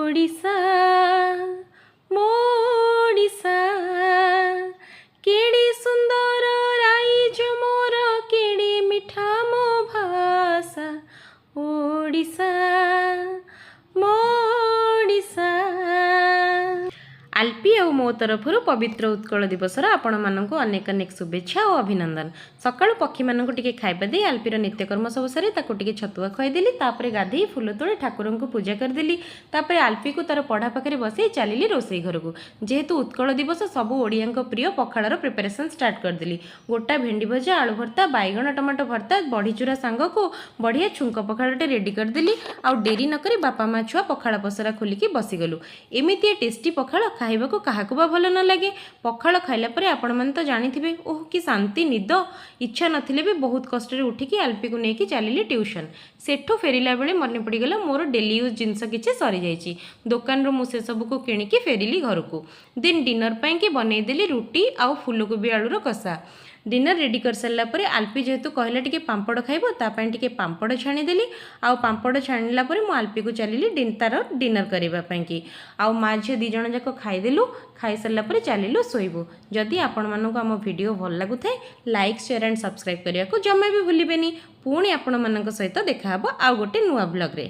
ଓଡ଼ିଶା, ମୋ ଓଡ଼ିଶା, କେଡ଼େ ସୁନ୍ଦର ରାଇଜ ମୋର, କେଡ଼େ ମିଠା ମୋ ଭାଷା। ଓଡ଼ିଶା, ମୋ ଓଡ଼ିଶା। ଆଲପି ଆଉ ମୋ ତରଫରୁ ପବିତ୍ର ଉତ୍କଳ ଦିବସର ଆପଣମାନଙ୍କୁ ଅନେକ ଅନେକ ଶୁଭେଚ୍ଛା ଓ ଅଭିନନ୍ଦନ। ସକାଳୁ ପକ୍ଷୀମାନଙ୍କୁ ଟିକେ ଖାଇବା ଦେଇ, ଆଲପିର ନିତ୍ୟକର୍ମ ସବୁ ସାରି ତାକୁ ଟିକେ ଛତୁଆ ଖୁଆଇଦେଲି। ତାପରେ ଗାଧେଇ ଫୁଲ ତୋଳି ଠାକୁରଙ୍କୁ ପୂଜା କରିଦେଲି। ତାପରେ ଆଲପିକୁ ତାର ପଢ଼ା ପାଖରେ ବସେଇ ଚାଲିଲି ରୋଷେଇ ଘରକୁ। ଯେହେତୁ ଉତ୍କଳ ଦିବସ, ସବୁ ଓଡ଼ିଆଙ୍କ ପ୍ରିୟ ପଖାଳର ପ୍ରିପାରେସନ୍ ଷ୍ଟାର୍ଟ କରିଦେଲି। ଗୋଟା ଭେଣ୍ଡି ଭଜା, ଆଳୁ ଭର୍ତ୍ତା, ବାଇଗଣ ଟମାଟୋ ଭର୍ତ୍ତା, ବଢ଼ିଚୁରା ସାଙ୍ଗକୁ ବଢ଼ିଆ ଛୁଙ୍କ ପଖାଳଟେ ରେଡ଼ି କରିଦେଲି। ଆଉ ଡେରି ନକରି ବାପା ମା ଛୁଆ ପଖାଳ ପସରା ଖୋଲିକି ବସିଗଲୁ। ଏମିତି ଟେଷ୍ଟି ପଖାଳ ଖାଇବାକୁ କାହାକୁ ବା ଭଲ ନ ଲାଗେ? ପଖାଳ ଖାଇଲା ପରେ ଆପଣମାନେ ତ ଜାଣିଥିବେ, ଓହ କି ଶାନ୍ତି ନିଦ! ଇଚ୍ଛା ନଥିଲେ ବି ବହୁତ କଷ୍ଟରେ ଉଠିକି ଆଲପିକୁ ନେଇକି ଚାଲିଲି ଟ୍ୟୁସନ୍। ସେଠୁ ଫେରିଲା ବେଳେ ମନେ ପଡ଼ିଗଲା, ମୋର ଡେଲି ୟୁଜ୍ ଜିନିଷ କିଛି ସରିଯାଇଛି। ଦୋକାନରୁ ମୁଁ ସେସବୁକୁ କିଣିକି ଫେରିଲି ଘରକୁ। ଦେନ୍ ଡିନର୍ ପାଇଁକି ବନେଇଦେଲି ରୁଟି ଆଉ ଫୁଲକୋବି ଆଳୁର କଷା। ଡିନର୍ ରେଡ଼ି କରିସାରିଲା ପରେ ଆଲପି ଯେହେତୁ କହିଲା ଟିକେ ପାମ୍ପଡ଼ ଖାଇବ, ତା ପାଇଁ ଟିକେ ପାମ୍ପଡ଼ ଛାଣିଦେଲି। ଆଉ ପାମ୍ପଡ଼ ଛାଣିଲା ପରେ ମୁଁ ଆଲପିକୁ ଚାଲିଲି ତାର ଡିନର୍ କରିବା ପାଇଁକି। ଆଉ ମା ଝିଅ ଦୁଇ ଜଣ ଯାକ ଖାଇଦେଲୁ। ଖାଇସାରିଲା ପରେ ଚାଲିଲୁ ଶୋଇବୁ। ଯଦି ଆପଣମାନଙ୍କୁ ଆମ ଭିଡ଼ିଓ ଭଲ ଲାଗୁଥାଏ, ଲାଇକ୍, ସେୟାର ଆଣ୍ଡ ସବସ୍କ୍ରାଇବ୍ କରିବାକୁ ଜମା ବି ଭୁଲିବେନି। ପୁଣି ଆପଣମାନଙ୍କ ସହିତ ଦେଖାହେବ ଆଉ ଗୋଟେ ନୂଆ ବ୍ଲଗ୍ରେ।